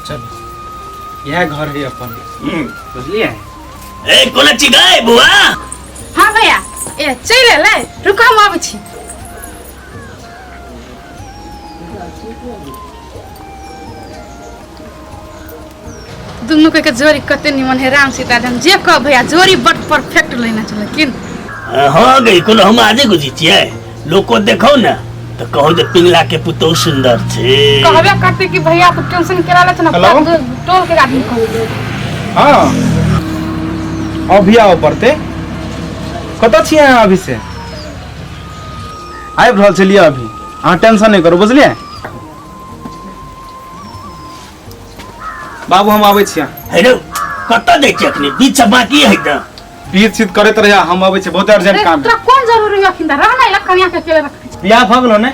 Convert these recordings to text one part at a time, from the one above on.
चल इएह घर है अपन। बुझलियै? ए, कोना छी गै बुआ? हाँ भैया, ए चलि एलै, रुक हम आबै छी। दुनू के जोड़ी कते निमन है, राम सीता राम जे कह भैया, जोड़ी बड परफेक्ट लेने छल लेकिन। हाँ गई, कोनो हम आजे गुजी छियै, लोको देखौ ने तऽ कहौ जे पिंगला के पुतोहु सुंदर छै। कहबे करते कि भैया तू टेंशन केला ले छ ना। हेलो? पूरा टोल के आदमी कहबे। हाँ, अभी आबऽ पड़तै। कतऽ छियै अहाँ अभी से? आबि रहल छलियै अभी, अहाँ टेंशन नहि करू, बुझलियै? बाबू, हम आबै छियै। हेलो, कतऽ जाइ छियै? अखनी बीच से बाकी है तऽ बीत सीत करैत रहिया, हम आबै छियै, बहुत अर्जेंट काम है। तोरा कोन जरूरी है अखन? रहना इला कनिया के अकेले रखै छै। बियाह भऽ गेलो ने,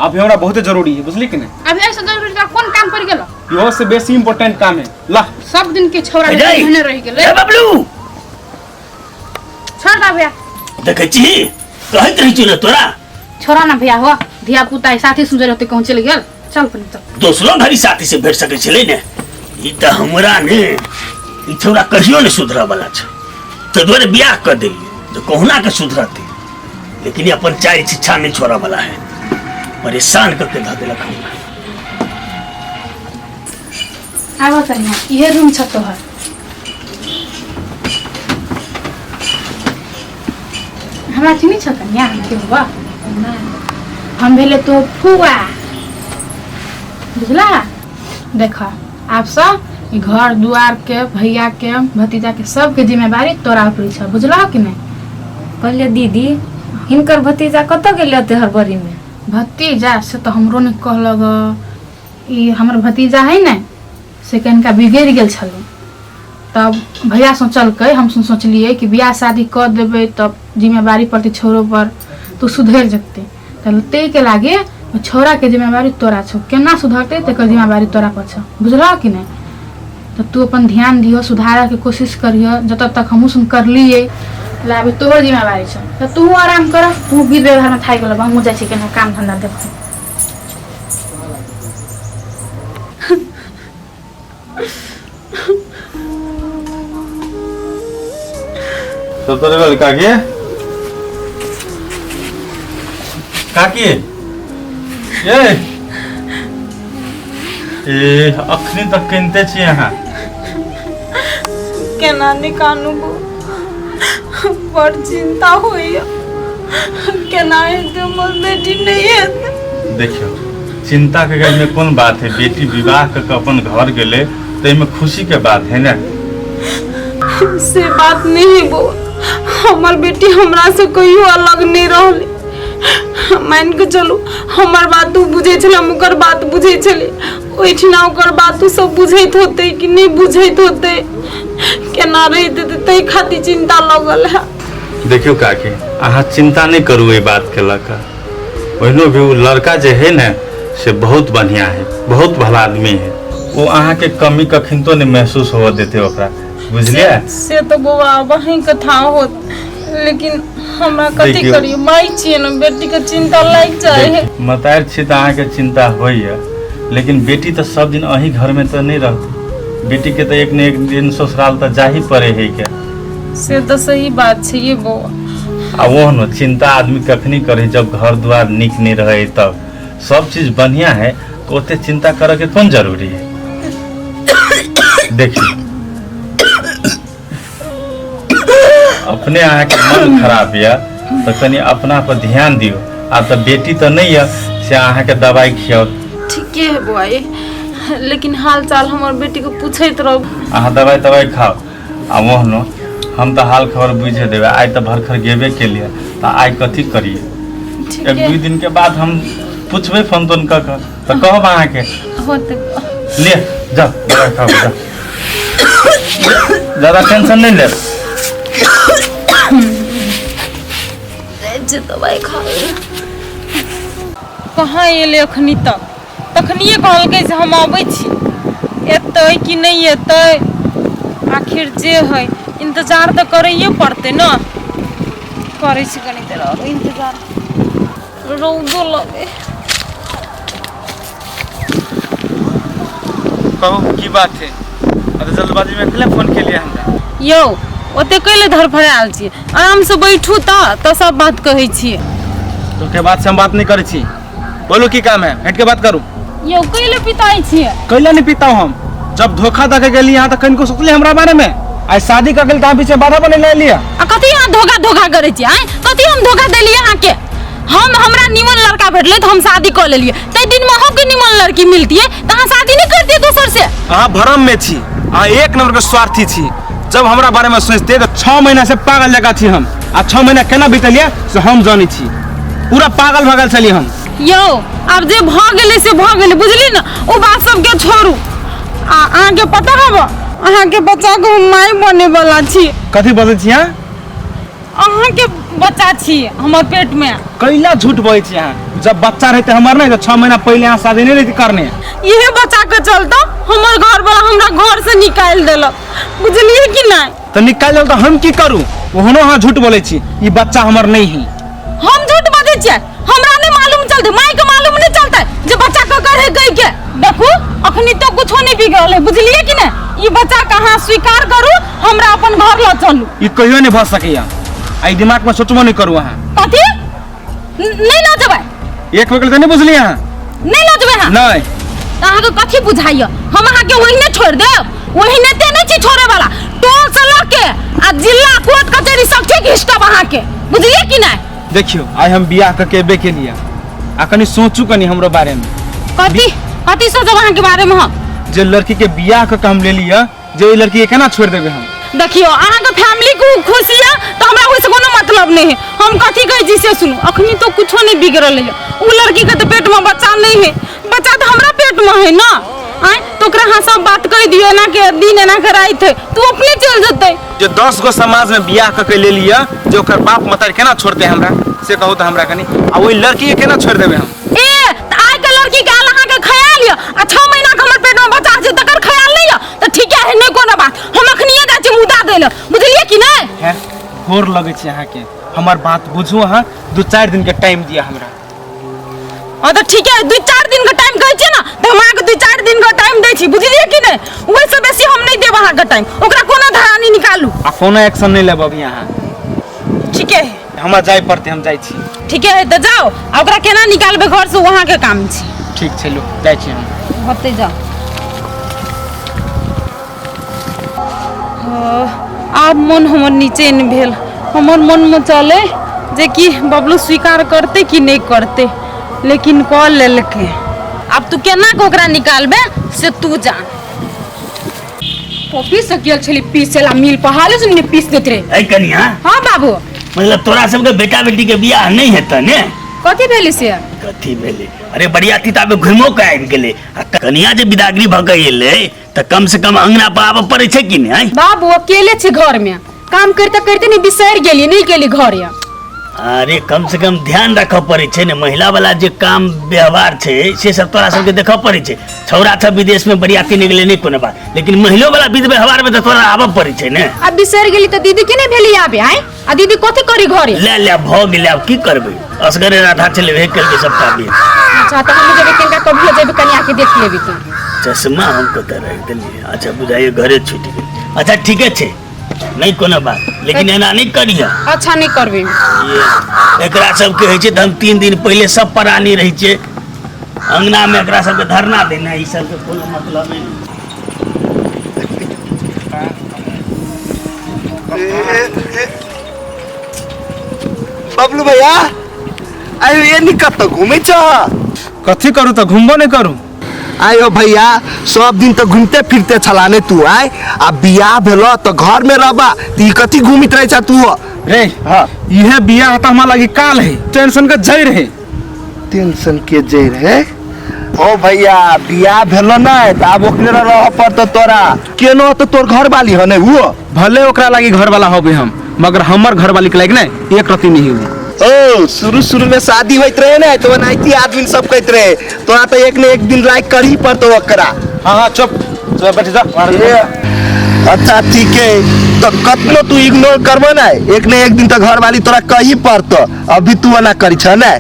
अभी हमरा बहुते जरूरी है, बुझली कि नहि? अभी ऐसे जरूरी तोरा कोन काम पड़ गेलो? इहो से बेसी इम्पोर्टेंट काम है, ला। सब दिन के छौड़ा हे जाई। एहने रहि गेलै। ए बबलू। छोड़ दा भैया। देखै छी, कहैत रहै छी ने तोरा। छोड़ा ना भैया, हो धिया पुता साथी सुनते रहते, कहूँ चलि गेल। चल पनी चल। दोसरो घड़ी साथी से भेट सकै छलै ने। ई तऽ हमरा ने ई छौड़ा कहियो ने सुधरऽ वाला छै, ताहि दुआरे बियाह कऽ देलियै जे कहुना के सुधरतै, लेकिन ई अपन चारि शिक्षा नहि छोड़ऽ वाला है, परेशान कऽ के धऽ देलक हमरा। आबऽ कनिया, इहे रूम छ तोहर। हमरा चिन्है छ कनिया? हम के हुआ? हम भेले तो फुआ, बुझला? देख, आब से ई घर दुआर के, भैया के, भतीजा के, सबके जिम्मेदारी तोरा ऊपर छ, बुझला कि नहीं? कहलियै दीदी, हिनकर भतीजा कतऽ गेलै ओते हड़बड़ी में? भतीजा से तऽ हमरो नहि कहलक। ई हमर भतीजा है ने, से कनिका बिगड़ि गेल छलै, तब भैया सोचलकै, हम सोचलियै कि बियाह शादी कऽ देबै तब जिम्मेवारी पड़तै छौड़ो पर तऽ ओ सुधरि जेतै। तऽ ताहिके लागे छौड़ाके जिम्मेवारी तोरा छौ, केना सुधरतै तकर जिम्मेवारी तोरा पर छौ, बुझलह कि नहि? तऽ तू अपन ध्यान दिहो, सुधारऽके कोशिश करिह जतऽ तक हमहूँ सुन करलियै। लाबे तोहर जिम्मेवारी छौ, तऽ तूहूँ आराम कर, तू विध व्यवहारमे थाकि गेलह। हमहूँ जाइ छी केना काम धन्धा देखू। सब तो गेल काकी? काकी, ए ए, अखनी तक कनिते छी अहाँ? केना निकानू गो, बड़ चिंता होइया, केना हेतै हमर बेटी, नहि हेतै। देखियौ, चिंता के एहिमे कोन बात है? बेटी विवाह कऽ के अपन घर गेलै तऽ एहिमे खुशी के बात है ने। से बात नहीं है बौआ, हमर बेटी हमरा से कहियो अलग नहीं रहले। मान के चलू हमर बात उ बुझै छलै, हम ओकर बात बुझै छली। ओहिठिना ओकर बात उ सब बुझैत होतै कि नहि बुझैत होतै, केना रहैत हेतै, ताहि खातिर चिंता लगल है। देखियौ काकी, अहाँ चिंता नहि करू एहि बातके लऽ कऽ। ओहिनो भी ओ लड़का जे है ने से बहुत बढ़िया है, बहुत भला आदमी है। ओ अहाँके कमी कखिनतो नहि महसूस होअ देतै ओकरा, बुझलियै? से तऽ बौआ वहीं कथा होत, लेकिन हमरा कथी देखियौ। करियो, माय छियै ने, बेटी के चिंता लागि जाइ है। मतारि छी तऽ अहाँके चिंता होइए, लेकिन बेटी तऽ सब दिन अही घरमे तऽ नहि रहतै। बेटीके तऽ एक ने एक दिन ससुराल तऽ जाही पड़े है के। से तऽ सही बात छै ये बौआ। आ ओहनो चिंता आदमी कखनी करे? जब घर द्वार नीक नहीं रहे तब। सब चीज बढ़िया है तो ओते चिंता करे के कोन जरूरी है? देखिए, अपने अहाँके मन खराब यऽ तऽ कनि अपना पर ध्यान दियौ। आब तऽ बेटी तऽ नहि यऽ से अहाँके दवाइ खियाओत। ठीके है बौआ ये, लेकिन हाल चाल हमर बेटी के पूछैत रहू। अहाँ दवाइ तवाइ खाउ आ ओहनो हम तऽ हाल खबर बुझे देबै। आइ तऽ भरखर गेबे केलियै तऽ आइ कथी करियै? एक ठीके। दू दिन के बाद हम पूछबै फोन तोन कऽ कऽ तऽ कहब अहाँके। होते। ले जाओ, दवाइ खाओ, जाओ। ज्यादा टेंशन नहीं ले। जे दवाइ खा। कहाँ एलै अखनी तक? तखनिए कहलकै जे हम अबै छी। एतै कि नहि एतै। आखिर जे है इंतजार तऽ करैए पड़तै ने। करै छी कनी देर आओर इंतजार। रौदो लगे। कहू की बात है? अरे जल्दबाजी में अकेले फोन के लिए हमरा। यौ ओते कैले धड़फड़ायल छी? आरामसँ बैठू तऽ सब बात कहै छी। तो के बात से हम बात नहीं करै छी। बोलू की काम है, हट के बात करू। यौ कैले पिताइ छी? कैला नहीं पीता हूँ हम। जब धोखा दे के गेली यहाँ तो कनिको सोचली हमरा बारे में? आइ शादी कर गेल तऽ पीछे बाधा बने ले लिया। आ कथी अहाँ धोखा धोखा करै छी? आँय कथी हम धोखा देलियै अहाँके? हम हमरा निमन लड़का भेटलै तऽ हम शादी कऽ लेलियै। ताहि दिनमे अहूँके निमन लड़की मिलतियै तऽ अहाँ शादी नहि करतियै दोसर से? अहाँ भ्रम में छी, अहाँ एक नंबर के स्वार्थी छी। जब हमरा बारे में सोचते तो 6 महीना से पागल जकाँ छी हम, आ 6 महीना केना बीतलियै से हम जानै छी। पूरा पागल भऽ गेल छलियै हम। यौ आब जे भऽ गेलै से भऽ गेलै, बुझली ने? ओ बात सबके छोड़ू। आ अहाँके पता हब अहाँके बच्चाके हम माय बने वाला छी। कथी बजै छी अहाँ? अहाँके बच्चा छी हमर पेट में। कैला झूठ बजै छी अहाँ? जब बच्चा रहते हमर नहीं तो 6 महीना पहले अहाँ शादी नहीं रहती करने। इहे बच्चा के चलते हमर घर वाला हमरा घर से निकालि देलक, बुझलियै कि नहीं? तो निकालि देलक तो हम की करू? ओहनो अहाँ झूठ बोलै छी, ई बच्चा हमर नहीं है। हम झूठ बजै छियै? हमरा नहीं मालूम चलते, माय के मालूम नहीं चलते जे बच्चा ककर है गई के। देखू अखनी तो कुछो नहीं बिगड़ल है, बुझलियै कि नहीं? ई बच्चा के अहाँ स्वीकार करू, हमरा अपन घर ल चलू। ई कहियो नहीं भऽ सकैया, आई दिमाग में सोचबो नहीं करू अहाँ। कथी नहीं ल जेबै? एक बगल तऽ नहीं बुझलियै अहाँ? नहीं ल जेबै अहाँ? नहीं। तऽ अहाँके कथी बुझाइया? हम अहाँके ओहिने छोड़ि देब? ओहिने ते नहीं छी छोड़े वाला। टोल से लऽ के आ जिला कोर्ट कचहरी सब ठीक हिस्टब अहाँके, बुझलियै कि नहीं? देखियो आइ हम बियाह कऽ के एबे केलियै, आ कनी सोचू कनी हमरो बारे में। कथी कथी सोचब अहाँके बारे में हम? जे लड़की के बियाह कऽ के हम लेलियै, जे ओहि लड़की के केना छोड़ि देबै हम? देखियो अहाँके फैमिली के खुशी है तो हमरा ओहिसँ कोनो मतलब नहीं है। हम कथी कहै छी से सुनू, अखनी तो कुछो नहीं बिगड़ल है। उ लड़की के तो पेट में बच्चा नहीं है, बच्चा तो हमरा पेट में है ना। आँय तो ओकरा अहाँ सब बात कहि दियौ, एना के दिन एना के राति है, तू अपने चलि जेतै। जे 10 गो समाज में बियाह कऽ के लेलियै, जे ओकर बाप मतारी केना छोड़तै हमरा से कहू तऽ हमरा कनी, आ ओहि लड़की के केना छोड़ि देबै हम? ए तऽ आइ के लड़की के आयल अहाँके ख्याल यऽ, आ 6 महीना के हमर पेट में बच्चा छै तकर ख्याल नहीं यऽ? तऽ ठीके है, नहीं कोनो बात, हम अखनिये जाइ छी मुदा दै लए, बुझलियै कि नहीं? है गोर लगै छी अहाँके, हमर बात बुझू अहाँ, 2-4 दिन के टाइम दिअ हमरा। हाँ तऽ ठीके है, 2-4 दिन के टाइम कहै छियै ने तऽ हम अहाँके 2-4 दिन के टाइम दै छी, बुझलियै कि नहीं? ओहिसँ बेसी हम नहीं देब अहाँके टाइम, ओकरा कोनो धरानी निकालू। आ कोनो एक्शन नहीं लेब अभी अहाँ। ठीके है, हमरा जाय पड़तै, हम जाइ छी। ठीके है तऽ जाओ, आ ओकरा केना निकालबै घर से अहाँके काम छै। ठीक छै लो, जाइ छी हम। होतै जाओ। आब मन हमर निचैन भेल। हमर मनमे चलै जे कि बबलू स्वीकार करतै कि नहि करतै, लेकिन कऽ लेलकै। आब तू केना कऽ ओकरा निकालबे से तू जान। पॉपी से गेल छली पीसे ला मिल पर, हाले से ने पीस देत रहे। ऐ कनिया। हाँ बाबू। मतलब तोरा सबके बेटा बेटी के बियाह नहीं हेतै ने? कथी भेलै से? कथी भेलै? अरे बरियाती तऽ आबे घुमो के आबि गेलै, आ कनिया जे बिदागरी भऽ के एलै तऽ कम से कम अंगना पर आबऽ पड़ै छै कि नहि? बाबू अकेले छै घर में, काम करते करते नहीं बिसरि गेली, नहीं गेली घर। अरे कम से कम ध्यान रखऽ पड़ै छै ने, महिला वाला जे काम व्यवहार छै से सब तोरा सबके देखऽ पड़ै छै। छौड़ा सब विदेश में बरियाती नहि गेलै नहि कोनो बात, लेकिन महिलो वाला विध व्यवहार में तऽ तोरा आबऽ पड़ै छै ने। आ बिसरि गेली तऽ दीदी के नहीं भेली आबे? आय आ दीदी कथी करी घरे? ले ले भऽ गेलै, आब की करबै, असगरे राधा छलै वएह केलकै सबटा विध। अच्छा तऽ हम जेबै कनिका कभियो जेबै कनिया के देख लेबै तऽ। चश्मा हम कतऽ राखि देलियै? अच्छा बुझाइए घरे छूटि गेल। अच्छा ठीके छै, नहीं कोनो बात, लेकिन एना नहीं करिह। अच्छा नहीं करबै। ये एकरा सबके होइ छै तऽ हम 3 दिन पहिले सब प्राणी रहै छियै अंगना में, एकरा सबके धरना देना ई सबके कोनो मतलब नहीं। बबलू भैया आयो ये नहीं कत घूमे छ? कथी करू तऽ घूमबो नहीं करू। आयो भैया सब दिन तो घूमते फिरते छला ने तू, आय आ बियाह भेलो तो घर में रहबा त ई कथी घूमित रहे छा तू? रे हाँ। इहे बियाह त हमरा लागी काल है, टेंशन के जड़ है। टेंशन के जड़ है? ओ भैया बियाह भेलो ना त आब ओकरे रह पड़तो तोरा, केनो तो तोर घर वाली ह ने वो? भले ओकरा लागी घर वाला होबे हम, मगर हमर घर वाली के लागी ने एक रति नहीं हुई। ओ शुरू शुरू में शादी होइत रहे ने तो ओनाहिते आदमी सब कहत रहे तोरा तो एक ने एक दिन लाइक करही पड़तो ओकरा। हाँ हाँ चुप, चल बैठ जा। ए, अच्छा ठीक है, तो कतनो तू इग्नोर करबो ना, एक ने एक दिन तो घर वाली तोरा कही पड़तो। अभी तू ओना करी छ ना।